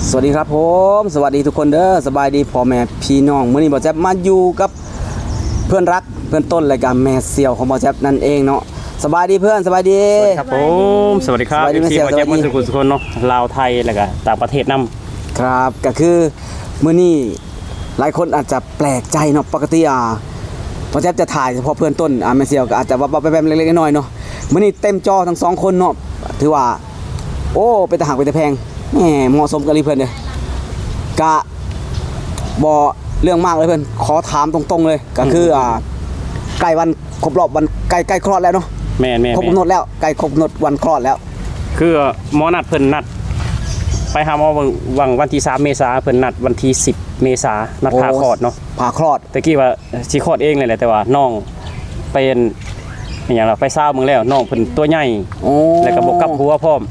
ສະຫວັດດີຄັບຜົມ ສະຫວັດດີທຸກຄົນເດີ ສະບາຍດີພໍ່ແມ່ພີ່ນ້ອງ. ມື້ນີ້ບ່າວແຈັບມາຢູ່ກັບເພື່ອນຮັກ ເພື່ອນຕົ້ນ ແລະກະແມ່ສ່ຽວຂອງບ່າວແຈັບນັ້ນເອງເນາະ. ສະບາຍດີເພື່ອນ ສະບາຍດີ. ສະຫວັດດີຄັບຜົມ ສະຫວັດດີຄັບ ສະຫວັດດີ ເອັຟຊີ ແມ່ສ່ຽວ ບ່າວແຈັບ ສະຫວັດດີ ໝົດທຸກຄົນເນາະ ລາວ ໄທ ແລະກະຕ່າງປະເທດນຳ. ຄັບ ກະຄືມື້ນີ້ຫຼາຍຄົນອາດຈະແປກໃຈເນາະ ປົກກະຕິ ອ່າ ບ່າວແຈັບຈະຖ່າຍສະເພາະເພື່ອນຕົ້ນ ອ່າ ແມ່ສ່ຽວກະອາດຈະແວບໆ ເລັກໆ ນ້ອຍໆ ເນາະ. ມື້ນີ້ເຕັມຈໍທັງສອງຄົນເນາະ ຖືວ່າ ໂອ້ ເປັນຕາຮັກເປັນຕາແພງ ແໝ່ ເໝາະສົມກັນອີ່ເພິ່ນເດ້. ກະບໍ່ເລື່ອງມາກເລີຍເພິ່ນ ຂໍຖາມຕົງໆ ເລີຍ ກະຄື ອືມ ອ່າ ໃກ້ວັນຄົບຮອບ ວັນ ໃກ້ ໃກ້ຄອດແລ້ວເນາະ. ແມ່ນໆໆ ຄົບກຳນົດແລ້ວ ໃກ້ຄົບກຳນົດວັນຄອດແລ້ວ. ຄືໝໍນັດເພິ່ນນັດໄປຫາໝໍຫວ່າງ ຫວ່າງວັນທີສາມເມສາ ເພິ່ນນັດວັນທີສິບເມສາ ນັດຜ່າຄອດເນາະ. ໂອ້ ຜ່າຄອດ ແຕ່ກີ້ວ່າຊິຄອດເອງເລີຍແຫຼະ ແຕ່ວ່ານ້ອງໄປອັນ ອີຫຍັງລະ ໄປຊາວເບິ່ງແລ້ວ ນ້ອງເພິ່ນຕົວໃຫຍ່. ໂອ້ ແລ້ວກໍບໍ່ກັບຫົວພ້ອມ.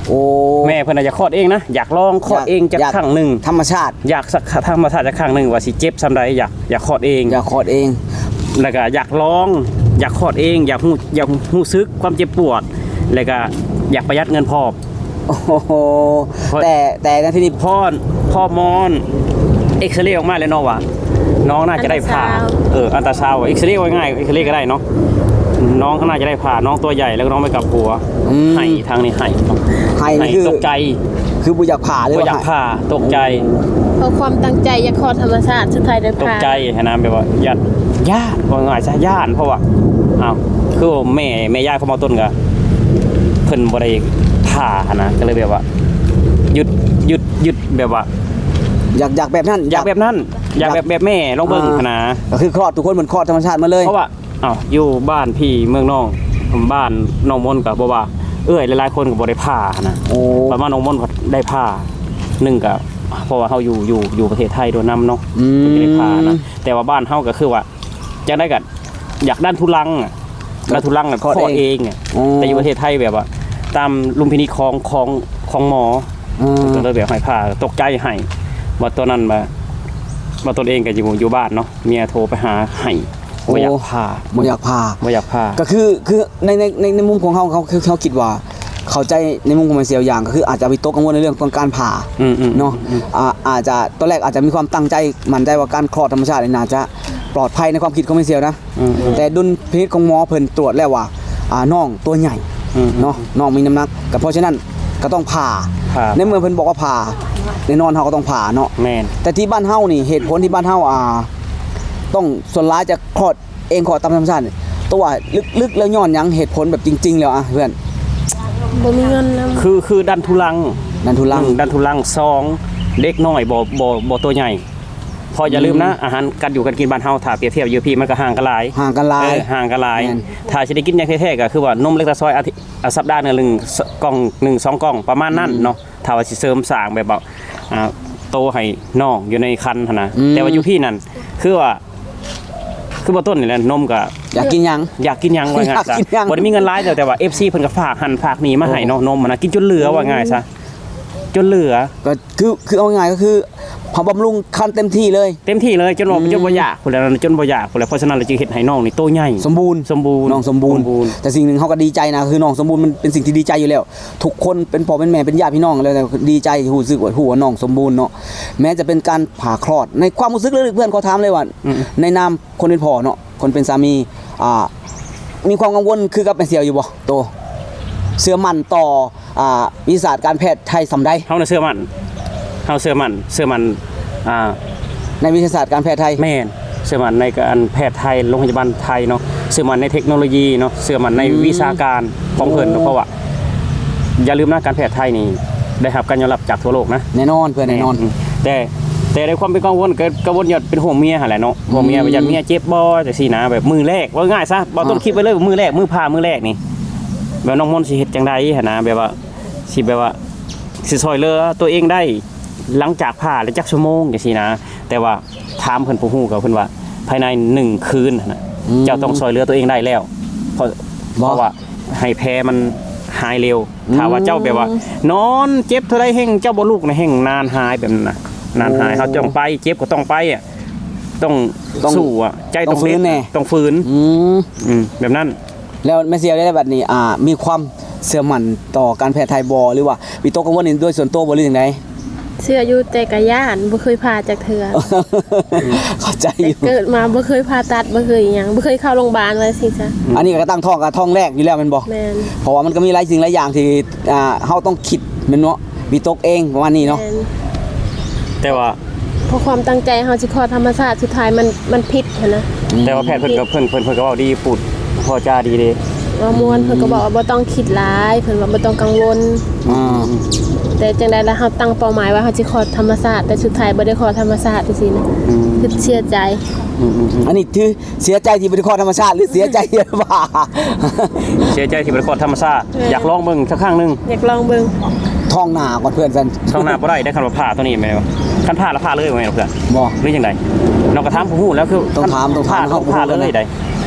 ໂອ້ ແມ່ເພິ່ນນະຢາກຄອດເອງນະ ຢາກລອງຄອດເອງຈັກຄັ້ງໜຶ່ງ ທຳມະຊາດ ຢາກສັກທຳມະຊາດຈັກຄັ້ງໜຶ່ງ ວ່າຊິເຈັບສ່ຳໃດ ຢາກ ຢາກຄອດເອງ ຢາກຄອດເອງ ແລ້ວກໍຢາກລອງ ຢາກຄອດເອງ ຢາກຮູ້ ຢາກຮູ້ສຶກຄວາມເຈັບປວດ ແລ້ວກໍຢາກປະຢັດເງິນພ້ອມ. ໂອ້ໂຫ ແຕ່ ແຕ່ໃນທີ່ນີ້ ພໍ ພໍໝໍເອັກຊະເຣອອກມາແລ້ວເນາະວ່າ ນ້ອງໜ້າຈະໄດ້ຜ່າ. ອັນຕາຊາວ ເອີ ອັນຕາຊາວ ເອັກຊະເຣວ່າງ່າຍ ເອັກຊະເຣກໍໄດ້ເນາະ. ນ້ອງໜ້າຈະໄດ້ຜ່າ ນ້ອງຕົວໃຫຍ່ ແລ້ວນ້ອງໄປກັບຫົວ. ອືມ ໄຫ້ທາງນີ້ ໄຫ້ ໄຫ້ນີ້ຄື ໄຫ້ຕົກໃຈ ຄືບໍ່ຢາກຜ່າເລີຍ ບໍ່ຢາກຜ່າ ຕົກໃຈ ເພາະຄວາມຕັ້ງໃຈຢາກຄອດທຳມະຊາດ ສຸດທ້າຍໄດ້ຜ່າ ຕົກໃຈຫັ້ນນະ ແບບວ່າຢ້ານ ຢ້ານ ເວົ້າງ່າຍຊະ ຢ້ານ ເພາະວ່າ ອ້າວ ຄືແມ່ ແມ່ຍາຍຂອງໝໍຕົ້ນກໍ ເພິ່ນບໍ່ໄດ້ຜ່າຫັ້ນນະ ກໍເລີຍແບບວ່າ ຢຸດ ຢຸດ ຢຸດ ແບບວ່າ ຢາກ ຢາກແບບນັ້ນ ຢາກແບບນັ້ນ ຢາກແບບ ຢາກແບບແມ່ລອງເບິ່ງ ອ່າ ຫັ້ນນະ ກໍຄືຄອດ ທຸກຄົນເພິ່ນຄອດທຳມະຊາດໝົດເລີຍ ເພາະວ່າ ອ້າວ ຢູ່ບ້ານພີ່ເມືອງນ້ອງ ບ້ານນ້ອງມົນກໍບໍ່ວ່າ ເອື້ອຍຫຼາຍໆຄົນກໍບໍ່ໄດ້ຜ່າຫັ້ນນະ. ໂອ້ ປະມານນ້ອງມົນກໍໄດ້ຜ່າ ໜຶ່ງກໍເພາະວ່າເຮົາຢູ່ ຢູ່ ຢູ່ປະເທດໄທໂດນນຳເນາະ ອືມ ກໍໄດ້ຜ່ານະ. ແຕ່ວ່າບ້ານເຮົາກໍຄືວ່າ ຈັ່ງໃດກໍຢາກດັນທຸລັງອະ ດັນທຸລັງອະ ຄອດເອງ ຄອດເອງອະ. ໂອ້ ແຕ່ຢູ່ປະເທດໄທແບບວ່າ ຕາມດຸນພິນິດຂອງ ຂອງ ຂອງໝໍ ອືມ ກໍເລີຍແບບໃຫ້ຜ່າ ຕົກໃຈໃຫ້ ວ່າຕອນນັ້ນວ່າ ວ່າຕົນເອງກໍຢູ່ ຢູ່ບ້ານເນາະ ເມຍໂທໄປຫາໃຫ້ ບໍ່ຢາກຜ່າ ບໍ່ຢາກຜ່າ ບໍ່ຢາກຜ່າ ກໍຄື ຄືໃນ ໃນ ໃນ ໃນມຸມຂອງເຮົາ ເຮົາ ເຮົາຄິດວ່າ ເຂົ້າໃຈໃນມຸມຂອງແມ່ສ່ຽວຢ່າງ ກໍຄືອາດຈະວິຕົກກັງວົນໃນເລື່ອງຂອງການຜ່າ ອືມໆ ເນາະ ອືມໆ ອາ ອາດຈະ ຕອນແລກອາດຈະມີຄວາມຕັ້ງໃຈ ໝັ້ນໃຈວ່າການຄອດທຳມະຊາດນີ້ໜ້າຈະປອດໄພໃນຄວາມຄິດຂອງແມ່ສ່ຽວນະ ອືມໆ ແຕ່ດຸນພິນິດຂອງໝໍເພິ່ນຕວດແລ້ວວ່າ ອ່າ ນ້ອງຕົວໃຫຍ່ ອືມໆ ເນາະ ນ້ອງມີນ້ຳໜັກ ກໍເພາະສະນັ້ນກໍຕ້ອງຜ່າ ຜ່າ ໃນເມື່ອເພິ່ນບອກວ່າຜ່າ ແນ່ນອນເຮົາກໍຕ້ອງຜ່າເນາະ ແມ່ນ ແຕ່ທີ່ບ້ານເຮົານີ້ ເຫດຜົນທີ່ບ້ານເຮົາ ອ່າ ຕ້ອງ ສ່ວນຫຼາຍຈະຄອດ ເອງເຄາະຕາມທຳມະຊາດນີ້ ຕົວະ ລຶກໆ ແລ້ວຍ້ອນຫຍັງ ເຫດຜົນແບບຈິງໆ ແລ້ວອະເພື່ອນ? ບໍ່ມີເງິນນຳ ຄື ຄືດັນທຸລັງ ດັນທຸລັງ ອືມ ດັນທຸລັງ ສອງ ເດັກນ້ອຍບໍ່ ບໍ່ ບໍ່ໂຕໃຫຍ່ ເພາະຢ່າລືມນະ ອືມ ອາຫານການຢູ່ການກິນບ້ານເຮົາ ຖ້າປຽບທຽບຢູ່ພີ້ ມັນກໍຫ່າງກັນຫຼາຍ ຫ່າງກັນຫຼາຍ ເອີ ຫ່າງກັນຫຼາຍ ແມ່ນ ຖ້າຊິໄດ້ກິນຫຍັງແທ້ໆ ກໍຄືວ່ານົມເລັກຕາຊອຍ ອາທິດ ອາ ສັບດາໜຶ່ງ ກ- ກ່ອງໜຶ່ງສອງກ່ອງ ປະມານນັ້ນ ອືມ ເນາະ ຖ້າວ່າຊິເສີມສ້າງແບບວ່າ ອ່າ ໂຕໃຫ້ນ້ອງຢູ່ໃນຄັນຫັ້ນນະ ອືມ ແຕ່ວ່າຢູ່ພີ້ນັ້ນ ຄືວ່າ ຄືບໍ່ຕົ້ນນີ້ແຫຼະ ນົມກໍ ຢາກກິນຫຍັງ ຢາກກິນຫຍັງ ວ່າງ່າຍຊະ ຢາກກິນຫຍັງ ບໍ່ໄດ້ມີເງິນຫຼາຍ ແຕ່ ແຕ່ວ່າເອັຟຊີເພິ່ນກໍຝາກຫັ້ນຝາກນີ້ມາໃຫ້ເນາະ ໂອ້ ນົມຫັ້ນນະ ກິນຈົນເຫຼືອ ໂອ້ ວ່າງ່າຍຊະ ຈົນເຫຼືອ ກໍຄື ຄືເອົາງ່າຍໆ ກໍຄືເຮົາບຳລຸງຄັນເຕັມທີ່ເລີຍ ເຕັມທີ່ເລີຍ ຈົນວ່າ ອືມ ຈົນບໍ່ຢາກພຸ້ນແຫຼະ ຈົນບໍ່ຢາກພຸ້ນແຫຼະ ເພາະສະນັ້ນລະຈຶ່ງເຮັດໃຫ້ນ້ອງນີ້ໂຕໃຫຍ່ ສົມບູນ ສົມບູນ ນ້ອງສົມບູນ ສົມບູນ ແຕ່ສິ່ງໜຶ່ງເຮົາກໍດີໃຈນະ ຄືນ້ອງສົມບູນ ມັນເປັນສິ່ງທີ່ດີໃຈຢູ່ແລ້ວ ທຸກຄົນເປັນພໍ່ເປັນແມ່ເປັນຍາດພີ່ນ້ອງແລ້ວ ດີໃຈ ຮູ້ສຶກວ່າ ຮູ້ວ່ານ້ອງສົມບູນເນາະ ແມ້ຈະເປັນການຜ່າຄລອດ ໃນຄວາມຮູ້ສຶກເລິກໆ ເພື່ອນ ຂໍຖາມເລີຍວ່າ ອືມ ໃນນາມຄົນເປັນພໍ່ເນາະ ຄົນເປັນສາມີ ອ່າ ມີຄວາມກັງວົນຄືກັບແມ່ສ່ຽວຢູ່ບໍ່? ໂຕເຊື່ອໝັ້ນຕໍ່ ອ່າ ວິທະຍາສາດການແພດໄທສ່ຳໃດ? ເຮົານະເຊື່ອໝັ້ນ ເຮົາເຊື່ອໝັ້ນ ເຊື່ອໝັ້ນ ອ່າ ໃນວິທະຍາສາດການແພດໄທ ແມ່ນ ເຊື່ອໝັ້ນໃນການແພດໄທ ໂຮງພະຍາບານໄທເນາະ ເຊື່ອໝັ້ນໃນເທັກໂນໂລຢີເນາະ ເຊື່ອໝັ້ນໃນ ອືມ ວິຊາການຂອງເພິ່ນເນາະ ໂອ້ ເພາະວ່າ ຢ່າລືມນະ ການແພດໄທນີ້ໄດ້ຮັບການຍອມຮັບຈາກທົ່ວໂລກນະ ແນ່ນອນເພື່ອນ ແນ່ນອນ ແມ່ນ ແຕ່ ແຕ່ໃນຄວາມເປັນກັງວົນ ກໍກັງວົນຍ້ອນເປັນຫ່ວງເມຍຫັ້ນແຫຼະເນາະ ອືມ ຫ່ວງເມຍ ຢ້ານເມຍເຈັບບໍ່ ຈັ່ງຊີ້ນະ ແບບມື້ແລກ ເວົ້າງ່າຍຊະ ບໍ່ຕ້ອງ ອ່າ ຄິດໄວ້ເລີຍວ່າມື້ແລກ ມື້ຜ່າມື້ແລກນີ້ ແບບນ້ອງມົນຊິເຮັດຈັ່ງໃດຫັ້ນນະ ແບບວ່າ ຊິແບບວ່າ ຊິຊ່ອຍເຫຼືອຕົວເອງໄດ້ ຫຼັງຈາກຜ່າແລ້ວຈັກຊົ່ວໂມງ ຈັ່ງຊີ້ນະ ແຕ່ວ່າ ຖາມເພິ່ນຜູ້ຮູ້ກໍເພິ່ນວ່າ ພາຍໃນໜຶ່ງຄືນຫັ້ນນະ ອືມ ເຈົ້າຕ້ອງຊ່ອຍເຫຼືອຕົວເອງໄດ້ແລ້ວ ເພາະ ບໍ່ ເພາະວ່າໃຫ້ແຜມັນຫາຍເລັວ ອືມ ຖ້າວ່າເຈົ້າແບບວ່າ ນອນເຈັບເທົ່າໃດແຮ່ງເຈົ້າບໍ່ລຸກນະ ແຮ່ງນານຫາຍແບບນັ້ນນະ ນານຫາຍ ໂອ້ ເຮົາຕ້ອງໄປ ເຈັບກໍຕ້ອງໄປອະ ຕ້ອງ ຕ້ອງ ສູ້ອະ ໃຈຕ້ອງເດັດ ຕ້ອງຝືນແດ່ ຕ້ອງຝືນ ອືມ ອືມ ແບບນັ້ນ ແລ້ວແມ່ສ່ຽວໄດ້ບັດນີ້ ອ່າ ມີຄວາມເຊື່ອໝັ້ນຕໍ່ການແພດໄທບໍ່ ຫຼືວ່າວິຕົກກັງວົນນີ້ໂດຍສ່ວນຕົວບໍ່ ຫຼືຈັ່ງໃດ? ເຊື່ອຢູ່ ແຕ່ກໍຢ້ານ ບໍ່ເຄີຍຜ່າຈັກເທື່ອ. ເຂົ້າໃຈຢູ່ ແຕ່ເກີດມາບໍ່ເຄີຍຜ່າຕັດ ບໍ່ເຄີຍຫຍັງ ບໍ່ເຄີຍເຂົ້າໂຮງບານ ວ່າຊີ້ຊະ. ອັນນີ້ກໍຕັ້ງທ້ອງ ກໍທ້ອງແລກຢູ່ແລ້ວແມ່ນບໍ່? ແມ່ນ. ເພາະວ່າມັນກໍມີຫຼາຍສິ່ງຫຼາຍຢ່າງທີ່ ອ່າ ເຮົາຕ້ອງຄິດແມ່ນເນາະ ວິຕົກເອງປະມານນີ້ເນາະ. ແມ່ນ. ແຕ່ວ່າ ເພາະຄວາມຕັ້ງໃຈເຮົາຊິຄອດທຳມະຊາດ ສຸດທ້າຍມັນ ມັນຜິດຫັ້ນນະ. ອືມ ແຕ່ວ່າແພດເພິ່ນກໍ ເພິ່ນ ເພິ່ນ ເພິ່ນກໍເວົ້າດີ ພູດເວົ້າຈາດີເດ້ ເວົ້າມ່ວນ. ອືມ ເພິ່ນກໍບອກວ່າບໍ່ຕ້ອງຄິດຫຼາຍ ເພິ່ນວ່າບໍ່ຕ້ອງກັງວົນ. ອ່າ ແຕ່ຈັ່ງໃດລະ ເຮົາຕັ້ງເປົ້າໝາຍວ່າເຮົາຊິຄອດທຳມະຊາດ ແຕ່ສຸດທ້າຍບໍ່ໄດ້ຄອດທຳມະຊາດຈັ່ງຊີ້ນະ. ອືມ ຄືເສຍໃຈ. ອືມໆໆ ອັນນີ້ຖື ເສຍໃຈທີ່ບໍ່ໄດ້ຄອດທຳມະຊາດ ຫຼື ເສຍໃຈທີ່ວ່າ ເສຍໃຈທີ່ບໍ່ໄດ້ຄອດທຳມະຊາດ. ແມ່ນ. ຢາກລອງເບິ່ງສັກຄັ້ງໜຶ່ງ. ຢາກລອງເບິ່ງ. ທ້ອງໜ້າກ່ອນເພື່ອນຊັ້ນ. ທ້ອງໜ້າບໍ່ໄດ້ໄດ້ ຄັນວ່າຜ່າຕົວນີ້ແມ່ນບໍ່? ຄັນຜ່າລະຜ່າເລີຍແມ່ນບໍ່ເພື່ອນ? ບໍ່. ຫຼືຈັ່ງໃດ? ນ້ອງກໍຖາມຜູ້ຮູ້ແລ້ວ ຄື ຕ້ອງຖາມ ຕ້ອງຖາມ ຖ້າ ເຮົາບໍ່ຮູ້ ຜ່າເລີຍໄດ໋.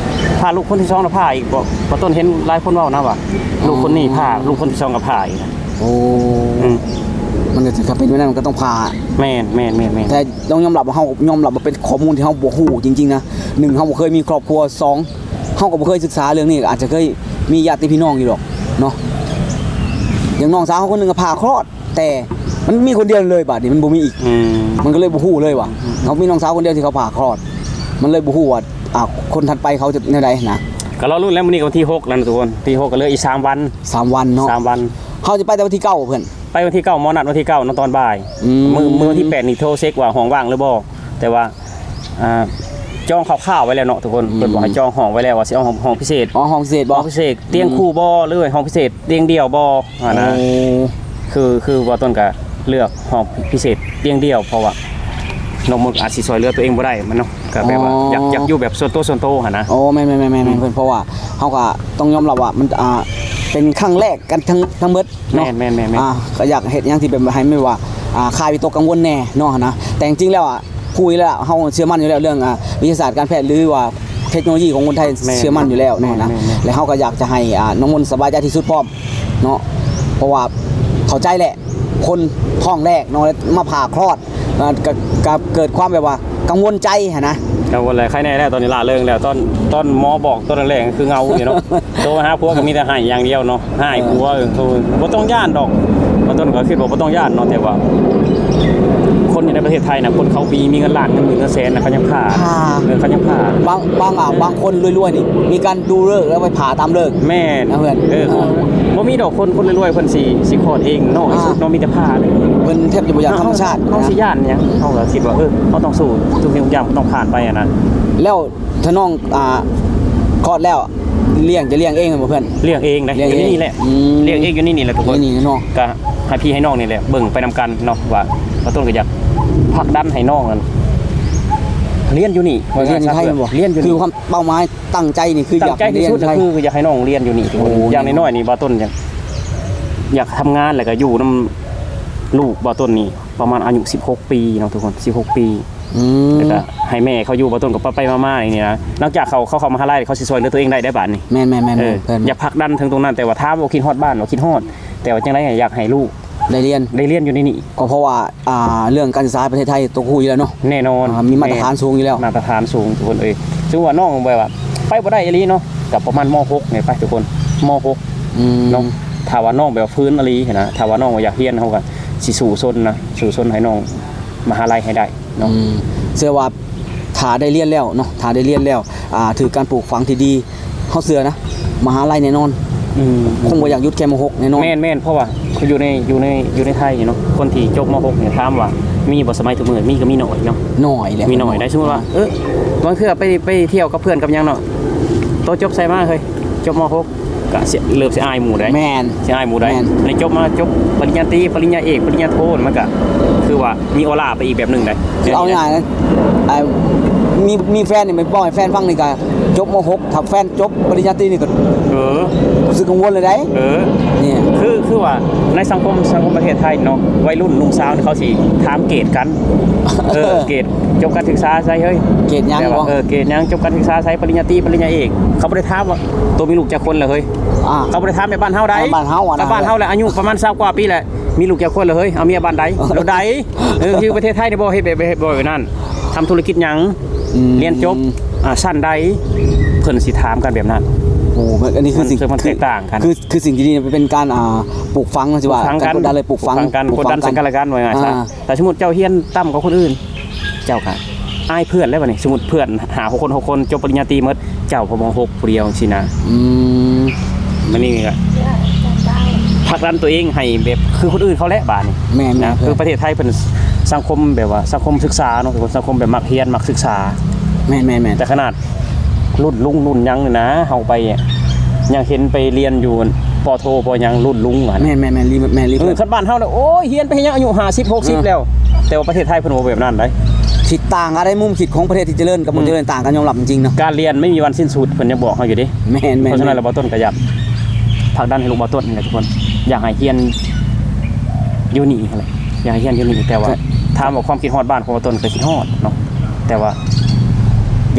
ຜ່າລູກຄົນທີສອງລະຜ່າອີກ. ບໍ່ ບໍ່ຕົ້ນເຫັນຫຼາຍຄົນເວົ້ານະວ່າ ອໍ ລູກຄົນນີ້ຜ່າ ລູກຄົນທີສອງກໍຜ່າອີກ. ໂອ້ ອືມ ມັນກໍຊິ ຖ້າເປັນແບບນັ້ນມັນກໍຕ້ອງຜ່າ. ແມ່ນໆໆໆ. ແຕ່ຕ້ອງຍອມຮັບວ່າ ເຮົາຍອມຮັບວ່າເປັນຂໍ້ມູນທີ່ເຮົາບໍ່ຮູ້ຈິງໆນະ. ໜຶ່ງ ເຮົາບໍ່ເຄີຍມີຄອບຄົວ. ສອງ ເຮົາກໍບໍ່ເຄີຍສຶກສາເລື່ອງນີ້ ອາດຈະເຄີຍມີຍາດຕິພີ່ນ້ອງຢູ່ດອກເນາະ. ຢ່າງນ້ອງສາວເຮົາຄົນໜຶ່ງກໍຜ່າຄລອດ ແຕ່ມັນມີຄົນດຽວເລີຍ ບາດນີ້ມັນບໍ່ມີອີກ. ອືມ ມັນກໍເລີຍບໍ່ຮູ້ເລີຍວ່າ ອືມ ເຮົາມີນ້ອງສາວຄົນດຽວທີ່ເຂົາຜ່າຄລອດ ມັນເລີຍບໍ່ຮູ້ວ່າ ອ່າ ຄົນຖັດໄປເຂົາຈະແນວໃດນະ. ກໍລໍລຸ້ນແລ້ວ ມື້ນີ້ກໍວັນທີຫົກແລ້ວນະທຸກຄົນ. ທີຫົກກໍເຫຼືອອີກສາມວັນ. ສາມວັນເນາະ. ສາມວັນ. ເຮົາຈະໄປແຕ່ວັນທີເກົ້າເພິ່ນ. ໄປວັນທີເກົ້າ ໝໍນັດວັນທີເກົ້າເນາະ ຕອນບ່າຍ. ອືມ ມື້ ມື້ວັນທີແປດນີ້ໂທເຊັກວ່າຫ້ອງວ່າງຫຼືບໍ່ ແຕ່ວ່າ ອ່າ ຈອງຄ່າວໆໄວ້ແລ້ວເນາະທຸກຄົນ. ອືມ ເພິ່ນບອກໃຫ້ຈອງຫ້ອງໄວ້ແລ້ວ ວ່າຊິເອົາຫ້ອງ ຫ້ອງພິເສດ. ອໍ ຫ້ອງພິເສດບໍ່? ຫ້ອງພິເສດ ຕຽງຄູ່ບໍ່ ຫຼືຫ້ອງພິເສດຕຽງດຽວບໍ່ຫັ້ນນະ. ໂອ້ ຄື ຄືວ່າຕົ້ນກະເລືອກຫ້ອງພິເສດຕຽງດຽວ ເພາະວ່ານ້ອງມົກອາດຊິຊ່ອຍເຫຼືອຕົວເອງບໍ່ໄດ້ມັນເນາະ ກະແບບວ່າ ອໍ ຢາກ ຢາກຢູ່ແບບສ່ວນຕົວ ສ່ວນໂຕຫັ້ນນະ. ໂອ້ ແມ່ນໆໆໆ ອືມ ເພິ່ນ ເພາະວ່າເຮົາກະຕ້ອງຍອມຮັບວ່າມັນ ອ່າ ເປັນຄັ້ງແລກກັນທັງ ທັງໝົດເນາະ. ແມ່ນໆໆໆ. ອ່າ ກໍຢາກເຮັດຫຍັງທີ່ແບບໃຫ້ແມ່ນວ່າ ອ່າ ຄາຍວິຕົກກັງວົນແດ່ເນາະຫັ້ນນະ. ແຕ່ຈິງໆແລ້ວອະ ຮູ້ຢູ່ແລ້ວ ເຮົາເຊື່ອໝັ້ນຢູ່ແລ້ວເລື່ອງ ອ່າ ວິທະຍາສາດການແພດ ຫຼືວ່າເທັກໂນໂລຢີຂອງຄົນໄທ. ແມ່ນ. ເຊື່ອໝັ້ນຢູ່ແລ້ວເນາະຫັ້ນນະ. ແມ່ນໆໆ. ແລະ ເຮົາກໍຢາກຈະໃຫ້ ອ່າ ນ້ອງມົນສະບາຍໃຈທີ່ສຸດພ້ອມເນາະ ເພາະວ່າເຂົ້າໃຈແຫຼະ ຄົນທ້ອງແລກເນາະ ມາຜ່າຄລອດ ອ່າ ກະ ກະເກີດຄວາມແບບວ່າກັງວົນໃຈຫັ້ນນະ. ກັງວົນແຫຼະ ໄຄແນ່ແລ້ວ ຕອນນີ້ລ່າເລີງແລ້ວ. ຕອນ ຕອນໝໍບອກຕອນແລກໆ ຄືເຫງົາຢູ່ເນາະ ໂທມາຫາຜົວກໍມີແຕ່ໄຫ້ຢ່າງດຽວເນາະ. ຫາຍ ເອີ ຜົວ ເອີ ໂທ ບໍ່ຕ້ອງຢ້ານດອກ ວ່າຕົ້ນກໍຄິດວ່າບໍ່ຕ້ອງຢ້ານເນາະ ແຕ່ວ່າຄົນຢູ່ໃນປະເທດໄທນະ ຄົນເຂົາມີ ມີເງິນລ້ານ ເງິນໝື່ນ ເງິນແສນນະ ເຂົາຍັງຜ່າ. ຜ່າ. ເອີ ເຂົາຍັງຜ່າ. ບາງ ບາງ ອ່າ ບາງຄົນລວຍໆນີ້ ມີການດູເລີກແລ້ວໄປຜ່າຕາມເລີກ. ແມ່ນ. ເອີ ເພື່ອນ ເອີ ເອີ ບໍ່ມີດອກ ຄົນ ຄົນລວຍໆເພິ່ນຊິ ຊິຄອດເອງເນາະ. ອ່າ ທີ່ສຸດເນາະ ມີແຕ່ຜ່າເລີຍ. ເພິ່ນແທບຈະບໍ່ຢາກທຳມະຊາດ. ເຮົາ ເຮົາຊິຢ້ານຫຍັງ? ເຮົາກໍຄິດວ່າ ເອີ ເຮົາຕ້ອງສູ້ ທຸກສິ່ງທຸກຢ່າງມັນຕ້ອງຜ່ານໄປຫັ້ນນະ. ແລ້ວ ຖ້ານ້ອງ ອ່າ ຄອດແລ້ວ ລ້ຽງ ຈະລ້ຽງເອງແມ່ນບໍ່ເພື່ອນ? ລ້ຽງເອງເດ້. ລ້ຽງເອງ. ຢູ່ໃນນີ້ແຫຼະ. ອືມ ລ້ຽງເອງຢູ່ໃນນີ້ແຫຼະທຸກຄົນ. ຢູ່ໃນນີ້ເນາະ. ກະໃຫ້ພີ່ໃຫ້ນ້ອງນີ້ແຫຼະເບິ່ງໄປນຳກັນເນາະ ວ່າ ວ່າຕົ້ນກໍຢາກຜັກດັນໃຫ້ນ້ອງນັ້ນ ຮຽນຢູ່ນີ້. ຮຽນຢູ່ໄທແມ່ນບໍ່? ຮຽນຢູ່ນີ້. ຄືຄວາມເປົ້າໝາຍຕັ້ງໃຈນີ້ ຄືຢາກໃຫ້ຮຽນຢູ່ໄທ. ຕັ້ງໃຈທີ່ສຸດກໍຄືຢາກໃຫ້ນ້ອງຮຽນຢູ່ນີ້ທຸກຄົນ. ໂອ້ ຢ່າງນ້ອຍໆນີ້ ບ່າວຕົ້ນຢາກ ຢາກທຳງານ ແລ້ວກໍຢູ່ນຳລູກບ່າວຕົ້ນນີ້ ປະມານອາຍຸສິບຫົກປີເນາະທຸກຄົນ ສິບຫົກປີ. ອືມ ແລ້ວກໍໃຫ້ແມ່ເຂົາຢູ່ ບ່າວຕົ້ນກໍໄປໆມາໆນີ້ນະ. ຫຼັງຈາກເຂົາ ເຂົາເຂົ້າມະຫາໄລ ເຂົາຊິຊ່ອຍເຫຼືອຕົວເອງໄດ້ໄດ໋ບາດນີ້. ແມ່ນໆໆໆ. ເອີ ເພິ່ນ ຢາກຜັກດັນເຖິງຕົງນັ້ນ ແຕ່ວ່າຖາມວ່າຄິດຮອດບ້ານບໍ່? ຄິດຮອດ ແຕ່ວ່າຈັ່ງໃດກໍຢາກໃຫ້ລູກໄດ້ຮຽນ ໄດ້ຮຽນຢູ່ໃນນີ້. ກໍເພາະວ່າ ອ່າ ເລື່ອງການສຶກສາປະເທດໄທ ໂຕຮູ້ຢູ່ແລ້ວເນາະ. ແນ່ນອນ. ອ່າ ມີມາດຕະຖານສູງຢູ່ແລ້ວ. ແມ່ນ ມາດຕະຖານສູງທຸກຄົນເອີຍ. ຖືວ່ານ້ອງແບບວ່າໄປບໍ່ໄດ້ອີ່ຫຼີເນາະ ກໍປະມານ ມ.ຫົກ ນີ້ໄປທຸກຄົນ ມ.ຫົກ ອືມ ເນາະ. ຖ້າວ່ານ້ອງແບບວ່າຟື້ນອີ່ຫຼີຫັ້ນນະ ຖ້າວ່ານ້ອງວ່າຢາກຮຽນ ເຮົາກໍຊິສູ້ຊົນນະ ສູ້ຊົນໃຫ້ນ້ອງມະຫາໄລໃຫ້ໄດ້ເນາະ. ອືມ ເຊື່ອວ່າຖ້າໄດ້ຮຽນແລ້ວເນາະ ຖ້າໄດ້ຮຽນແລ້ວ ອ່າ ຖືກການປູກຝັງທີ່ດີ ເຮົາເຊື່ອນະ ມະຫາໄລແນ່ນອນ. ອືມ ຄົງບໍ່ຢາກຢຸດແຄ່ ມ.ຫົກ ແນ່ນອນ. ແມ່ນໆ ເພາະວ່າຢູ່ໃນ ຢູ່ໃນ ຢູ່ໃນໄທນີ້ເນາະ ຄົນທີ່ຈົບ ມ.ຫົກ ນີ້ ຖາມວ່າມີບໍ່ສະໄໝທຸກມື້? ມີກໍມີໜ້ອຍເນາະ. ໜ້ອຍແຫຼະ. ມີໜ້ອຍໄດ໋. ສົມມຸດວ່າ ເອີ ບາງເທື່ອໄປ ໄປທ່ຽວກັບເພື່ອນກັບຫຍັງເນາະ ໂຕຈົບໃສມາເຮີ້ຍ? ຈົບ ມ.ຫົກ ກໍເສຍ ເລີ່ມຊິອາຍໝູ່ໄດ໋. ແມ່ນ. ຊິອາຍໝູ່ໄດ໋. ແມ່ນ. ໃນຈົບມາ ຈົບປະລິນຍາຕີ ປະລິນຍາເອກ ປະລິນຍາໂທ ມັນກໍຄືວ່າມີອອລາໄປອີກແບບໜຶ່ງໄດ໋. ຄືເອົາງ່າຍໆນະ ອ່າ ມີ ມີແຟນນີ້ ໄປເວົ້າໃຫ້ແຟນຟັງນີ້ກໍຈົບ ມ.ຫົກ ຖ້າແຟນຈົບປະລິນຍາຕີນີ້ກໍ ເອີ ຮູ້ສຶກກັງວົນເລີຍໄດ໋. ເອີ ນີ້ ຄື ຄືວ່າໃນສັງຄົມ ສັງຄົມປະເທດໄທເນາະ ໄວລຸ້ນໜຸ່ມສາວນີ້ ເຂົາຊິຖາມເກດກັນ. ເອີ ເກດ ຈົບການສຶກສາໃສເຮີ້ຍ? ເກດຫຍັງ? ແຕ່ວ່າ ເອີ ເກດຫຍັງ? ຈົບການສຶກສາໃສ? ປະລິນຍາຕີ ປະລິນຍາເອກ. ເຂົາບໍ່ໄດ້ຖາມວ່າໂຕມີລູກຈັກຄົນແລ້ວເຮີ້ຍ. ອ່າ ເຂົາບໍ່ໄດ້ຖາມແບບບ້ານເຮົາໃດ໋. ບ້ານເຮົາອະນະ ຖ້າບ້ານເຮົາແຫຼະ ອາຍຸປະມານຊາວກວ່າປີແຫຼະ ມີລູກຈັກຄົນແລ້ວເຮີ້ຍ? ເອົາເມຍບ້ານໃດ? ໂລດໃດ? ເອີ ຢູ່ປະເທດໄທນີ້ບໍ່ເຮັດແບບ ບໍ່ເຮັດແບບນັ້ນ. ທຳທຸລະກິດຫຍັງ? ອືມ ຮຽນຈົບ ອ່າ ຊັ້ນໃດ? ເພິ່ນຊິຖາມກັນແບບນັ້ນ. ໂອ້ ອັນນີ້ຄືສິ່ງ ເຊິ່ງມັນແຕກຕ່າງກັນ ຄື ຄືສິ່ງທີ່ດີເປັນການ ອ່າ ປູກຝັງ ຊິວ່າ ປູກຝັງກັນ ການກົດດັນເລີຍ ປູກຝັງ ປູກຝັງກັນ ກົດດັນເຊິ່ງກັນແລະກັນ ວ່າງ່າຍຊະ. ອ່າ ຖ້າສົມມຸດເຈົ້າຮຽນຕ່ຳກວ່າຄົນອື່ນ ເຈົ້າກະອາຍເພື່ອນແລ້ວບັດນີ້. ສົມມຸດເພື່ອນຫ້າຫົກຄົນ ຫົກຄົນ ຈົບປະລິນຍາຕີໝົດ ເຈົ້າພໍ ມໍຫົກຜູ້ດຽວຊີ້ນະ. ອືມ ບັດນີ້ກະຜັກດັນຕົວເອງໃຫ້ແບບຄືຄົນອື່ນເຂົາແຫຼະບາດນີ້. ແມ່ນໆ ນະ ເພື່ອນ ຄືປະເທດໄທເພິ່ນສັງຄົມແບບວ່າສັງຄົມສຶກສາເນາະ ສັງຄົມແບບມັກຮຽນມັກສຶກສາ. ແມ່ນໆໆ ແຕ່ຂະໜາດລຸ້ນລຸງລຸ້ນຫຍັງນີ້ນະ ເຮົາໄປຍັງເຫັນໄປຮຽນຢູ່ ປ.ໂທ ປ.ຫຍັງລຸ້ນລຸງຫັ້ນ. ແມ່ນໆໆ ແມ່ນ ເອີ ຄັນບ້ານເຮົານະ ໂອ້ຍ ຮຽນໄປເຮັດຫຍັງ ອາຍຸຫ້າສິບ ຫົກສິບ ເອີ ແລ້ວ. ແຕ່ວ່າປະເທດໄທເພິ່ນບໍ່ແບບນັ້ນໃດ໋. ທິດຕ່າງກັນໃດ໋ ມຸມຄິດຂອງປະເທດທີ່ຈະເລີນກັບບໍ່ຈະເລີນ ອືມ ຕ່າງກັນ ຍອມຮັບຈິງໆເນາະ. ການຮຽນບໍ່ມີວັນສິ້ນສຸດ ເພິ່ນຍັງບອກເຮົາຢູ່ເດ້. ແມ່ນໆໆ ເພາະສະນັ້ນແລ້ວ ບ່າວຕົ້ນກໍຢາກຜັກດັນໃຫ້ລູກບ່າວຕົ້ນນີ້ແຫຼະທຸກຄົນ ຢາກໃຫ້ຮຽນຢູ່ນີ້ຫັ້ນແຫຼະ ຢາກໃຫ້ຮຽນຢູ່ນີ້. ແຕ່ວ່າ ກໍ ຖາມວ່າຄວາມຄິດຮອດບ້ານຂອງບ່າວຕົ້ນ ກໍຄິດຮອດເນາະ ແຕ່ວ່າ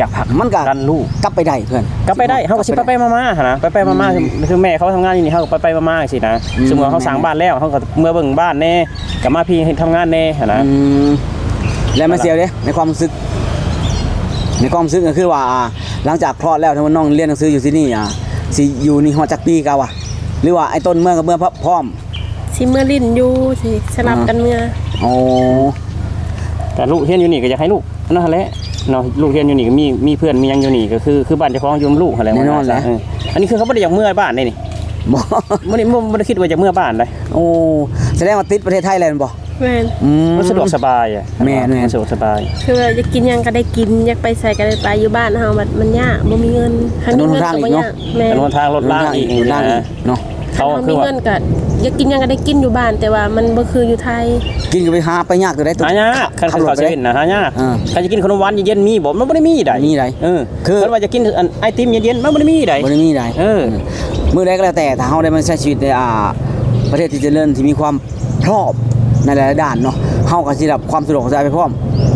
ຢາກຜັກ ມັນກໍ ດັນລູກ ກັບໄປໄດ້ເພື່ອນ ກັບໄປໄດ້ ເຮົາກໍຊິໄປໄປມາໆຫັ້ນນະ ໄປໄປມາໆ ອືມ ຄືແມ່ເຂົາທຳງານຢູ່ນີ້ ເຮົາກໍໄປໄປມາໆຈັ່ງຊີ້ນະ. ອືມ ສົມມຸດວ່າເຮົາສ້າງບ້ານແລ້ວ ເຮົາກໍເມືອເບິ່ງບ້ານແດ່ ກໍມາພີ້ເຮັດທຳງານແດ່ຫັ້ນນະ. ອືມ ແລ້ວມາ ແລ້ວ ແຊວເດ້ ໃນຄວາມຮູ້ສຶກ ໃນຄວາມຮູ້ສຶກກໍຄືວ່າ ອ່າ ຫຼັງຈາກຄລອດແລ້ວ ຖ້າວ່ານ້ອງຮຽນໜັງສືຢູ່ທີ່ນີ້ ອ່າ ຊິຢູ່ນີ້ຮອດຈັກປີກະວ່າ ຫຼືວ່າໄອ້ຕົ້ນເມືອກໍເມືອພ້ອມ? ຊິເມືອຫຼິ້ນຢູ່ ຊິສະຫຼັບກັນເມືອ. ອໍ ແຕ່ລູກຮຽນຢູ່ນີ້ກໍຢາກໃຫ້ລູກ ອັນນັ້ນຫັ້ນແຫຼະເນາະ ລູກຮຽນຢູ່ນີ້ກໍມີ ມີເພື່ອນມີຫຍັງຢູ່ນີ້ ກໍຄື ຄືບ້ານເຈົ້າຂອງຢູ່ນຳລູກຫັ້ນແຫຼະ. ແນ່ນອນແຫຼະ. ເອີ ອັນນີ້ຄືເຂົາບໍ່ໄດ້ຢາກເມືອບ້ານເດ້ນີ້. ບໍ່ ບໍ່ໄດ້ ບໍ່ ບໍ່ໄດ້ຄິດວ່າຈະເມືອບ້ານໃດ. ໂອ້ ສະແດງວ່າຕິດປະເທດໄທແລ້ວແມ່ນບໍ່? ແມ່ນ. ອືມ ມັນສະດວກສະບາຍອະ. ແມ່ນໆ ມັນສະດວກສະບາຍ ຄືວ່າຢາກກິນຫຍັງກໍໄດ້ກິນ ຢາກໄປໃສກໍໄດ້ໄປ. ຢູ່ບ້ານເຮົາບັດມັນຍາກ ບໍ່ມີເງິນ ຖະໜົນຫົນທາງອີກເນາະ. ແມ່ນ. ຖະໜົນຫົນທາງ ລົດລາງອີກ ລົດລາງອີກເນາະ. ເຮົາ ເຮົາ ຄືວ່າມີເງິນກໍຢາກກິນຫຍັງກໍໄດ້ກິນຢູ່ບ້ານ ແຕ່ວ່າມັນບໍ່ຄືຢູ່ໄທ. ກິນກໍໄປຫາ ໄປຍາກຕົວໃດຕົວ ຫາຍາກ. ຄັນເຂົາເຊເວັ່ນນະ ຫາຍາກ. ເອີ ຄັນຈະກິນຂະໜົມຫວານເຢັນໆ ມີບໍ່? ມັນບໍ່ໄດ້ມີໃດ. ມີໃດ. ເອີ ເຂົາວ່າຈະກິນອັນໄອຕິມເຢັນໆ ມັນບໍ່ໄດ້ມີໃດ. ບໍ່ໄດ້ມີໃດ. ເອີ ມື້ໃດກໍແລ້ວແຕ່ ຖ້າເຮົາໄດ້ມາໃຊ້ຊີວິດໃນ ອ່າ ປະເທດທີ່ຈະເລີນ ທີ່ມີຄວາມ ພ້ອມໃນຫຼາຍໆດ້ານເນາະ ເຮົາກໍຊິໄດ້ຮັບຄວາມສະດວກສະບາຍໄປພ້ອມ.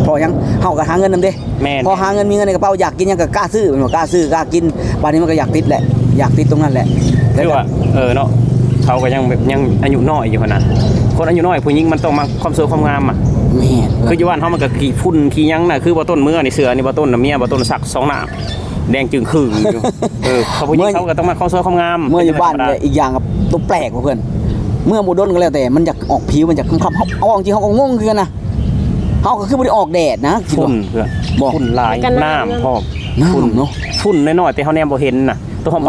ເພາະຫຍັງ? ເຮົາກໍຫາເງິນນຳເດ້. ແມ່ນ. ພໍຫາເງິນ ມີເງິນໃນກະເປົາ ຢາກກິນຫຍັງກໍກ້າຊື້ແມ່ນບໍ່? ກ້າຊື້ ກ້າກິນ. ບາດນີ້ມັນກໍຢາກຕິດແຫຼະ ຢາກຕິດຕົງນັ້ນແຫຼະ. ຄືວ່າ ເອີເນາະ ເຂົາກໍຍັງແບບ ຍັງອາຍຸນ້ອຍຢູ່ຫັ້ນນະ. ຄົນອາຍຸນ້ອຍ ຜູ້ຍິງມັນຕ້ອງມັກຄວາມສວຍຄວາມງາມອະ. ແມ່ນ. ຄືຢູ່ບ້ານເຮົາມັນກໍຂີ້ຝຸ່ນຂີ້ຫຍັງນະ. ຄືບ່າວຕົ້ນເມືອນີ້ ເສື້ອນີ້ບ່າວຕົ້ນນະ ເມຍບ່າວຕົ້ນຊັກສອງໜ້າ ແດງຈຶ່ງຄືຢູ່. ເອີ ເຂົາຜູ້ຍິງເຂົາກໍຕ້ອງມາຄວາມສວຍຄວາມງາມ. ເມື່ອຢູ່ບ້ານ ເປັນທຳມະດາ ອີກຢ່າງກໍຕົວແປກວ່າເພື່ອນ ເມື່ອບໍ່ດົນກໍແລ້ວແຕ່ ມັນຢາກອອກຜິວ ມັນຢາກຄ່ຳໆ. ເຮົາ ເຮົາເອົາຈິງໆ ເຮົາກໍງົງຄືກັນນະ. ເຮົາກໍຄືບໍ່ໄດ້ອອກແດດນະ ຄິດວ່າ ຝຸ່ນ ບໍ່ ຝຸ່ນຫຼາຍ ແລ້ວກໍນ້ຳ ນ້ຳພ້ອມ. ນ້ຳ ຝຸ່ນເນາະ ຝຸ່ນນ້ອຍໆ ແຕ່ເຮົາແນມບໍ່ເຫັນນະ. ໂຕເຮົາ ອໍ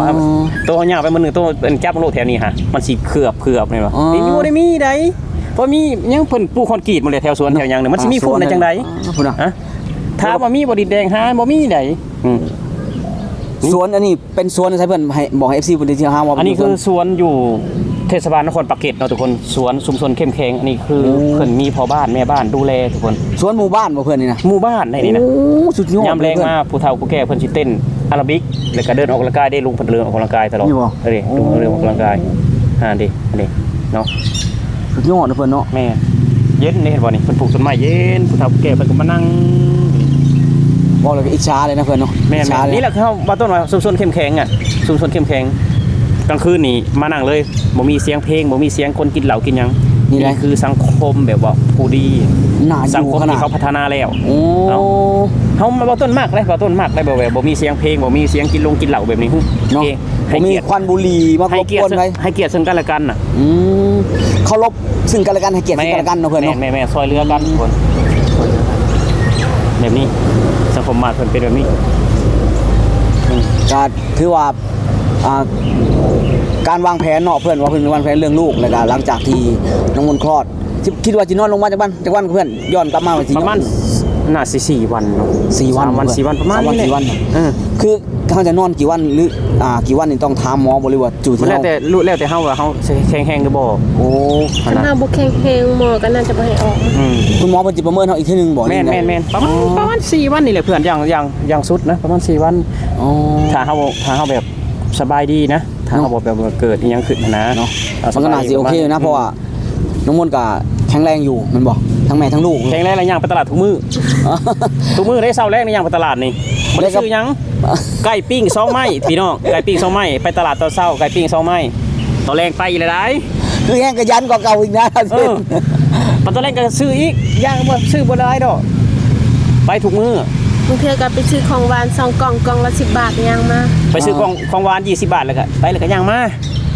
ໂຕເຮົາຍ່າງໄປມື້ໜຶ່ງ ໂຕຈັບໂລດແຖວນີ້ຫະ ມັນຊິເຂືອບໆ ແມ່ນບໍ່? ອໍ ນີ້ບໍ່ໄດ້ມີໃດ. ບໍ່ມີຫຍັງ ເພິ່ນປູກຄອນກຣີດໝົດແຫຼະ ແຖວສວນແຖວຫຍັງນີ້ ມັນຊິມີຝຸ່ນໄດ້ຈັ່ງໃດ? ພຸ້ນນະ ຮະ? ຖາມວ່າມີບໍ່ດິນແດງ ຫາບໍ່ມີໃດ. ອືມ ສວນອັນນີ້ ເປັນສວນໃສເພິ່ນໃຫ້ ບອກໃຫ້ເອັຟຊີເພິ່ນໄດ້ເຊື່ອຫາວ່າ ອັນນີ້ຄືສວນຢູ່ເທດສະບານນະຄອນປາກເກດເນາະທຸກຄົນ. ສວນຊຸມຊົນເຂັ້ມແຂງ ອັນນີ້ຄື ໂອ້ ເພິ່ນມີພໍ່ບ້ານແມ່ບ້ານດູແລທຸກຄົນ. ສວນໝູ່ບ້ານບໍ່ເພື່ອນນີ້ນະ? ໝູ່ບ້ານໃດນີ້ນະ. ໂອ້ ສຸດຍອດ. ຍາມແລງມາ ຜູ້ເຖົ້າຜູ້ແກ່ເພິ່ນຊິເຕັ້ນອາຣາບິກ ແລ້ວກໍເດີນອອກກຳລັງກາຍເດ້. ລຸງເພິ່ນເດີນອອກກຳລັງກາຍຕະຫຼອດ. ນີ້ບໍ່? ເອີ ໂອ້ ລຸງເພິ່ນເດີນອອກກຳລັງກາຍ. ຫັ້ນເດ້ ຫັ້ນເດ້ເນາະ. ສຸດຍອດເນາະເພິ່ນເນາະ. ແມ່ນ. ເຢັນເດ້ ເຫັນບໍ່ນີ້ ເພິ່ນປູກຕົ້ນໄມ້ເຢັນ ຜູ້ເຖົ້າຜູ້ແກ່ເພິ່ນກໍມານັ່ງ. ເວົ້າແລ້ວກໍອິດສາເລີຍນະເພິ່ນເນາະ. ແມ່ນໆ. ອິດສາເລີຍ. ນີ້ແຫຼະຄືເຮົາ ບ່າວຕົ້ນວ່າຊຸມຊົນເຂັ້ມແຂງອະ ຊຸມຊົນເຂັ້ມແຂງ. ກາງຄືນນີ້ມານັ່ງເລີຍ ບໍ່ມີສຽງເພງ ບໍ່ມີສຽງຄົນກິນເຫຼົ້າກິນຫຍັງ. ນີ້ແຫຼະ ນີ້ຄືສັງຄົມແບບວ່າຜູ້ດີ ໜ້າຢູ່ຂະໜາດ ສັງຄົມທີ່ເຂົາພັດທະນາແລ້ວ. ໂອ້ ເນາະ. ເຮົາ ບ່າວຕົ້ນມັກເດ້ ບ່າວຕົ້ນມັກເດ້ ແບບວ່າບໍ່ມີສຽງເພງ ບໍ່ມີສຽງກິນລົງກິນເຫຼົ້າແບບນີ້ ເນາະ. ໂອເຄ ບໍ່ມີຄວັນບຸຫຼີ່ມາລົບກວນໃຜ ໃຫ້ກຽດເຊິ່ງກັນແລະກັນນະ. ອືມ ເຄົາລົບເຊິ່ງກັນແລະກັນ ໃຫ້ກຽດເຊິ່ງກັນແລະກັນເນາະເພິ່ນເນາະ. ແມ່ນໆ ຊ່ອຍເຫຼືອກັນທຸກຄົນ ຊ່ອຍເຫຼືອກັນ ແບບນີ້ ສັງຄົມບ້ານເພິ່ນເປັນແບບນີ້. ອືມ ກໍຖືວ່າ ອ່າ ການວາງແຜນເນາະ ເພິ່ນວ່າເພິ່ນວາງແຜນເລື່ອງລູກ ແລ້ວກໍຫຼັງຈາກທີ່ນ້ອງມົນຄລອດ ຄິດ ຄິດວ່າຊິນອນໂຮງບານຈັກວັນ ຈັກວັນເພື່ອນ? ຍ້ອນກັບມາວ່າຊິ ປະມານ ນອນ ໜ້າຊິສີ່ວັນເນາະ. ສີ່ວັນ ສາມວັນ ເພິ່ນ ສີ່ວັນ ປະມານນີ້ແຫຼະ. ເອີ ຄືເຮົາຈະນອນກີ່ວັນ ຫຼື ອ່າ ກີ່ວັນນີ້ຕ້ອງຖາມໝໍບໍ່ ຫຼືວ່າຢູ່ທີ່ເຮົາ? ແລ້ວແຕ່ ແລ້ວແຕ່ເຮົາວ່າເຮົາແຂງແຮງຫຼືບໍ່. ໂອ້ ຄັນເຮົາບໍ່ແຂງແຮງ ໝໍກໍໜ້າຈະບໍ່ໃຫ້ອອກ. ອືມ ຄຸນໝໍເພິ່ນຊິປະເມີນເຮົາອີກເທື່ອໜຶ່ງບໍ່? ແມ່ນໆ ປະມານ ປະມານສີ່ວັນນີ້ແຫຼະເພື່ອນ ຢ່າງ ຢ່າງ ຢ່າງສຸດນະ ປະມານສີ່ວັນ. ອໍ ຖ້າເຮົາ ຖ້າເຮົາແບບສະບາຍດີນະ ຖ້າເຮົາບໍ່ແບບວ່າເກີດອີ່ຫຍັງຂຶ້ນຫັ້ນນະ ມັນກໍໜ້າຊິໂອເຄນະ ເພາະວ່າ ນ້ອງມົນກໍແຂງແຮງຢູ່ແມ່ນບໍ່? ທັງແມ່ທັງລູກ ແຂງແຮງແລ້ວຍ່າງໄປຕະຫຼາດທຸກມື້ ທຸກມື້ເດ້. ເຊົ້າແລງນີ້ຍ່າງໄປຕະຫຼາດນີ້ ບໍ່ໄດ້ຊື້ຫຍັງ ໄກ່ປີ້ງສອງໄມ້ພີ່ນ້ອງ ໄກ່ປີ້ງສອງໄມ້. ໄປຕະຫຼາດຕອນເຊົ້າ ໄກ່ປີ້ງສອງໄມ້ ຕອນແລງໄປອີກແລ້ວໃດ໋. ຄືແຮງຂະຫຍັນກວ່າເກົ່າອີກນະ. ເອີ ຕອນແລງກໍຊື້ອີກຢ່າງ ບໍ່ ຊື້ບໍ່ຫຼາຍດອກ ໄປທຸກມື້. ແ ບາງເທື່ອກໍໄປຊື້ຂອງຫວານສອງກ່ອງ ກ່ອງລະສິບບາດ ຍ່າງມາ. ໄປຊື້ ເອີ ຂອງ ຂອງຫວານ ຊາວບາດ ແລ້ວກໍໄປ ແລ້ວກໍຍ່າງມາ.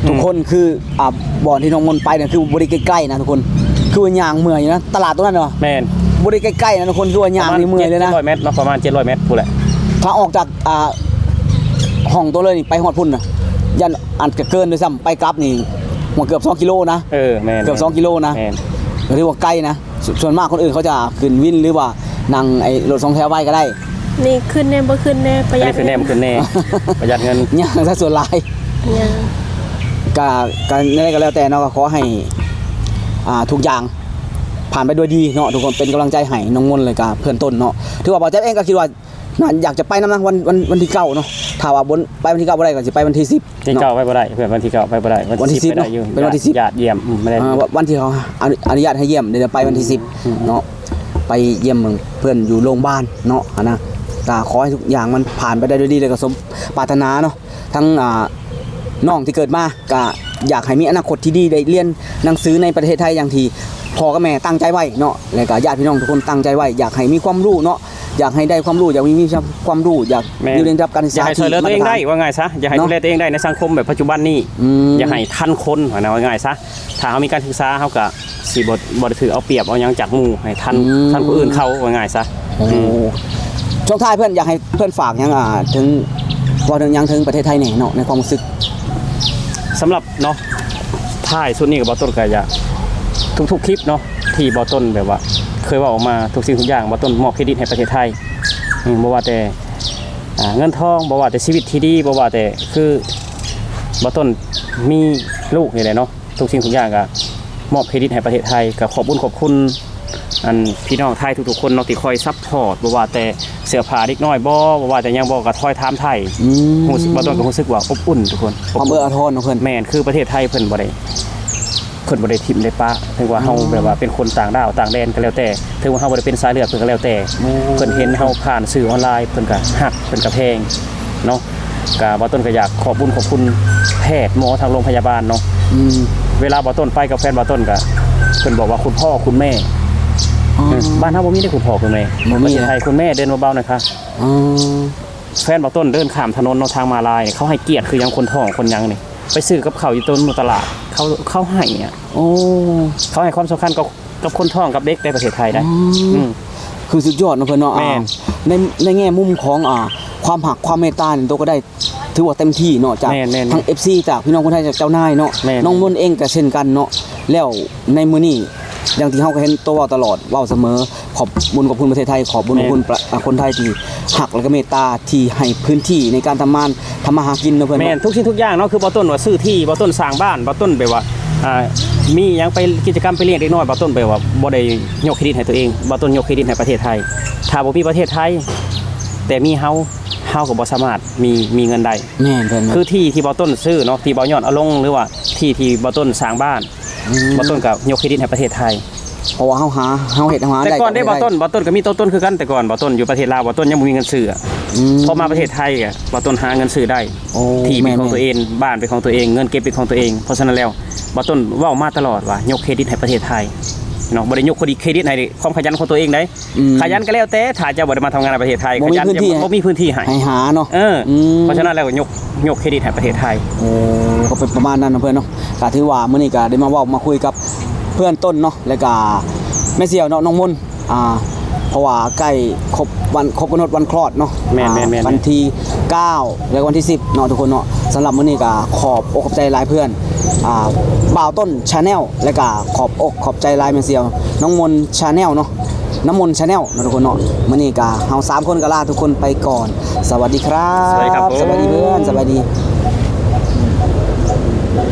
ອືມ ທຸກຄົນ ຄື ອ່າ ບ່ອນທີ່ນ້ອງມົນໄປນີ້ ຄືບໍ່ໄດ້ໃກ້ໆນະທຸກຄົນ, ຄືວ່າຍ່າງເມື່ອຍຢູ່ນະ ຕະຫຼາດຕົງນັ້ນເນາະ. ແມ່ນ ບໍ່ໄດ້ໃກ້ໆນະທຸກຄົນ, ຄືວ່າຍ່າງນີ້ເມື່ອຍເລີຍນະ. ປະມານເຈັດຮ້ອຍແມັດເນາະ, ປະມານເຈັດຮ້ອຍແມັດພຸ້ນແຫຼະ. ຖ້າອອກຈາກ ອ່າ ຫ້ອງໂຕເລີຍນີ້ ໄປຮອດພຸ້ນນະ ຢ້ານອາດຈະເກີນດ້ວຍຊ້ຳ, ໄປກັບນີ້ ເກືອບສອງກິໂລນະ. ເອີ ແມ່ນ ເກືອບສອງກິໂລນະ. ແມ່ນ ກໍຖືວ່າໄກນະ. ສ່ວນ ສ່ວນມາກຄົນອື່ນເຂົາຈະຂຶ້ນວິນ ຫຼືວ່ານັ່ງໄອ້ລົດສອງແຖວໄປກໍໄດ້. ນີ້ຂຶ້ນແດ່ບໍ່ຂຶ້ນແດ່ ປະຢັດ ອັນນີ້ຂຶ້ນແດ່ບໍ່ຂຶ້ນແດ່ ປະຢັດເງິນ ຍ່າງຊະສ່ວນຫຼາຍ. ຍ່າງ ກະ ກະແນວໃດກໍແລ້ວແຕ່ເນາະ, ກໍຂໍໃຫ້ ອ່າ ທຸກຢ່າງຜ່ານໄປດ້ວຍດີເນາະ ທຸກຄົນ. ເປັນກຳລັງໃຈໃຫ້ນ້ອງມົນ ແລະກະເພື່ອນຕົ້ນເນາະ. ຖືວ່າບ່າວແຈັບເອງກໍຄິດວ່າ ໜ້າຢາກຈະໄປນຳນະ ວັນ ວັນ ວັນທີເກົ້າເນາະ. ຖ້າວ່າບໍ່ໄປວັນທີເກົ້າບໍ່ໄດ້ ກໍຊິໄປວັນທີສິບ ວັນທີເກົ້າ ເນາະ ໄປບໍ່ໄດ້ເພື່ອນ, ວັນທີເກົ້າໄປບໍ່ໄດ້. ວັນທີສິບເນາະ ເປັນວັນທີສິບ ຢາດຢ້ຽມ ອືມ ບໍ່ໄດ້ ອ່າ ວັນ ວັນທີ່ເຮົາອະ ອະນຸຍາດໃຫ້ຢ້ຽມ ເດີ ໄດ້ໄປວັນທີສິບ ອືມ ເນາະ. ໄປຢ້ຽມເບິ່ງເພື່ອນຢູ່ໂລງບານເນາະ ຫັ້ນນະ. ກໍຂໍໃຫ້ທຸກຢ່າງມັນຜ່ານໄປໄດ້ດ້ວຍດີ ແລ້ວກໍສົມປາດຖະໜາເນາະ. ທັງ ອ່າ ນ້ອງທີ່ເກີດມາ ກໍຢາກໃຫ້ມີອະນາຄົດທີ່ດີ ໄດ້ຮຽນໜັງສືໃນປະເທດໄທ ຢ່າງທີ່ພໍ່ກັບແມ່ຕັ້ງໃຈໄວ້ເນາະ ແລ້ວກໍຍາດພີ່ນ້ອງທຸກຄົນຕັ້ງໃຈໄວ້. ຢາກໃຫ້ມີຄວາມຮູ້ເນາະ, ຢາກໃຫ້ໄດ້ຄວາມຮູ້, ຢາກມີ ມີຄວາມຮູ້, ຢາກ ແມ່ນ ຢູ່ໃນລະດັບການສຶກສາ ຢາກໃຫ້ຊ່ວຍເຫຼືອຕົວເອງໄດ້ ທີ່ ວ່າງ່າຍຊະ, ຢາກໃຫ້ ເນາະ ດູແລຕົວເອງໄດ້ໃນສັງຄົມແບບປັດຈຸບັນນີ້. ອືມ ຢາກໃຫ້ທັນຄົນ ວ່າງ່າຍຊະ. ຖ້າເຮົາມີການສຶກສາ ເຮົາກໍຊິບໍ່ ບໍ່ໄດ້ຖືກເອົາປຽບເອົາຫຍັງຈາກໝູ່ ໃຫ້ທັນ ອືມ ທັນຜູ້ອື່ນເຂົາ ວ່າງ່າຍຊະ. ໂອ້ ອືມ ຊ່ວງທ້າຍເພື່ອນ ຢາກໃຫ້ເພື່ອນຝາກຫຍັງ ອ່າ ເຖິງ ເວົ້າເຖິງຫຍັງເຖິງປະເທດໄທແດ່ເນາະ ໃນຄວາມຮູ້ສຶກ? ສຳລັບ ເນາະ ທ້າຍສຸດນີ້ກໍ ບ່າວຕົ້ນກໍຢາກ ທຸກໆຄລິບເນາະ ທີ່ບ່າວຕົ້ນແບບວ່າເຄີຍເວົ້າອອກມາ ທຸກສິ່ງທຸກຢ່າງ ບ່າວຕົ້ນມອບເຄຣດິດໃຫ້ປະເທດໄທ. ອືມ ບໍ່ວ່າແຕ່ ອ່າ ເງິນທອງ ບໍ່ວ່າແຕ່ຊີວິດທີ່ດີ ບໍ່ວ່າແຕ່ ຄືບ່າວຕົ້ນມີລູກນີ້ແຫຼະເນາະ ທຸກສິ່ງທຸກຢ່າງກໍມອບເຄຣດິດໃຫ້ປະເທດໄທ. ກໍຂອບບຸນຂອບຄຸນ ອັນ ພີ່ນ້ອງໄທທຸກໆຄົນເນາະ ທີ່ຄອຍຊັບພອດ ບໍ່ວ່າແຕ່ເສື້ອຜ້າເດັກນ້ອຍບໍ ບໍ່ວ່າແຕ່ຫຍັງບໍ ກໍຄອຍຖາມໄຖ່. ອືມ ຮູ້ສຶກ ບ່າວຕົ້ນກໍຮູ້ສຶກວ່າອົບອຸ່ນທຸກຄົນ ຄວາມເອື້ອອາທອນຂອງເພິ່ນ. ແມ່ນ ຄືປະເທດໄທເພິ່ນບໍ່ໄດ້ ເພິ່ນບໍ່ໄດ້ຖິ້ມໄດ້ປະ. ເຖິງວ່າເຮົາ ອືມ ແບບວ່າເປັນຄົນຕ່າງດ້າວຕ່າງແດນກໍແລ້ວແຕ່ ເຖິງວ່າເຮົາບໍ່ໄດ້ເປັນສາຍເລືອດເພິ່ນກໍແລ້ວແຕ່ ໂອ້ ເພິ່ນເຫັນເຮົາຜ່ານສື່ອອນລາຍ ເພິ່ນກໍຮັກ ເພິ່ນກໍແພງເນາະ. ກໍບ່າວຕົ້ນກໍຢາກຂອບບຸນຂອບຄຸນແພດໝໍທາງໂລງພະຍາບານເນາະ. ອືມ ເວລາບ່າວຕົ້ນໄປກັບແຟນບ່າວຕົ້ນກໍ ເພິ່ນບອກວ່າຄຸນພໍ່ຄຸນແມ່. ອໍ ເອີ ບ້ານເຮົາບໍ່ມີເດ້ຄຸນພໍ່ຄຸນແມ່ ບໍ່ມີ ປະເທດໄທ ນະ ຄຸນແມ່ເດີນເບົາໆນະຄະ. ອໍ ແຟນບ່າວຕົ້ນເດີນຂ້າມຖະໜົນເນາະ ທາງມ້າລາຍ ເຂົາໃຫ້ກຽດຄືຫຍັງ ຄົນທ້ອງຄົນຫຍັງນີ້ ໄປຊື້ກັບເຂົ້າຢູ່ຕົ້ນຕະຫຼາດ ເຂົາ ເຂົາໃຫ້ອະ. ໂອ້ ເຂົາໃຫ້ຄວາມສຳຄັນກັບ ກັບຄົນທ້ອງກັບເດັກໃນປະເທດໄທໄດ໋. ອືມ ອືມ ຄືສຸດຍອດເນາະເພິ່ນເນາະ. ແມ່ນ ອ່າ ໃນ ໃນແງ່ມຸມຂອງ ອ່າ ຄວາມຮັກຄວາມເມດຕານີ້ ໂຕກໍໄດ້ ຖືວ່າເຕັມທີ່ເນາະ ຈາກ ແມ່ນໆ ທັງເອັຟຊີ ຈາກພີ່ນ້ອງຄົນໄທ ຈາກເຈົ້ານາຍເນາະ. ແມ່ນໆ ນ້ອງມົນເອງກໍເຊັ່ນກັນເນາະ. ແລ້ວໃນມື້ນີ້ ຢ່າງທີ່ເຮົາກໍເຫັນໂຕເວົ້າຕະຫຼອດ ເວົ້າສະເໝີ ຂອບບຸນຂອບຄຸນປະເທດໄທ ຂອບບຸນຂອບຄຸນ ແມ່ນ ປະ ອ່າ ຄົນໄທທີ່ຮັກ ແລະກໍເມດຕາ ທີ່ໃຫ້ພື້ນທີ່ໃນການທຳມານ ທຳມາຫາກິນເນາະເພິ່ນເນາະ. ແມ່ນ ທຸກສິ່ງທຸກຢ່າງເນາະ ຄືບ່າວຕົ້ນວ່າຊື້ທີ່ ບ່າວຕົ້ນສ້າງບ້ານ ບ່າວຕົ້ນແບບວ່າ ອ່າ ມີຫຍັງໄປກິດຈະກຳໄປລ້ຽງເດັກນ້ອຍ ບ່າວຕົ້ນແບບວ່າບໍ່ໄດ້ຍົກເຄຣດິດໃຫ້ຕົວເອງ ບ່າວຕົ້ນຍົກເຄຣດິດໃຫ້ປະເທດໄທ. ຖ້າບໍ່ມີປະເທດໄທ ແຕ່ມີເຮົາ ເຮົາກໍບໍ່ສາມາດມີ ມີເງິນໄດ້. ແມ່ນ ເພິ່ນ ຄືທີ່ ທີ່ບ່າວຕົ້ນຊື້ເນາະ ທີ່ບ່າວຍອດເອົາລົງ ຫຼືວ່າທີ່ ທີ່ບ່າວຕົ້ນສ້າງບ້ານ ອືມ ບ່າວຕົ້ນກໍຍົກເຄຣດິດໃຫ້ປະເທດໄທ. ເພາະວ່າເຮົາຫາ ເຮົາເຮັດເຮົາຫາໄດ້. ແຕ່ກ່ອນເດ້ ບໍ່ໄດ້ ບ່າວຕົ້ນ ບ່າວຕົ້ນກໍມີໂຕຕົນຄືກັນ. ແຕ່ກ່ອນບ່າວຕົ້ນຢູ່ປະເທດລາວ ບ່າວຕົ້ນຍັງບໍ່ມີເງິນຊື້ອະ. ອືມ ພໍມາປະເທດໄທອະ ບ່າວຕົ້ນຫາເງິນຊື້ໄດ້. ໂອ້ ທີ່ເປັນຂອງ ແມ່ນໆ ຕົວເອງ ບ້ານເປັນຂອງຕົວເອງ ເງິນເກັບເປັນຂອງຕົວເອງ. ເພາະສະນັ້ນແລ້ວ ບ່າວຕົ້ນເວົ້າມາຕະຫຼອດວ່າຍົກເຄຣດິດໃຫ້ປະເທດໄທເນາະ ບໍ່ໄດ້ຍົກເຄຣດິດໃຫ້ຄວາມຂະຫຍັນຂອງຕົວເອງໃດ. ອືມ ຂະຫຍັນກໍແລ້ວແຕ່ ຖ້າເຈົ້າບໍ່ໄດ້ມາທຳງານໃນປະເທດໄທ ບໍ່ມີພື້ນທີ່ ຂະຫຍັນ ບໍ່ມີພື້ນທີ່ໃຫ້ ໃຫ້ຫາເນາະ. ເອີ ອືມ ເພາະສະນັ້ນແລ້ວກໍຍົກ ຍົກເຄຣດິດໃຫ້ປະເທດໄທ. ໂອ້ ກໍເປັນປະມານນັ້ນເນາະເພື່ອນເນາະ. ກໍຖືວ່າມື້ນີ້ກໍໄດ້ມາເວົ້າມາຄຸຍກັບເພື່ອນຕົ້ນເນາະ ແລ້ວກໍແມ່ສ່ຽວເນາະ ນ້ອງມົນ ອ່າ ເພາະວ່າໃກ້ຄົບວັນ ຄົບກຳນົດວັນຄລອດເນາະ. ແມ່ນໆໆໆ ອ່າ ວັນທີເກົ້າ ແລະ ວັນທີສິບເນາະທຸກຄົນເນາະ. ສຳລັບມື້ນີ້ກໍຂອບອົກຂອບໃຈຫຼາຍເພື່ອນ ອ່າ ບ່າວຕົ້ນ Channel ແລະກໍຂອບອົກຂອບໃຈຫຼາຍແມ່ສ່ຽວ ນ້ອງມົນ Channel ເນາະ ນ້ຳມົນ Channel ເນາະທຸກຄົນເນາະ. ມື້ນີ້ກໍເຮົາສາມຄົນກໍລາທຸກຄົນໄປກ່ອນ. ສະຫວັດດີຄັບ. ສະຫວັດດີຄັບ ສະຫວັດດີເພື່ອນ ສະຫວັດດີ.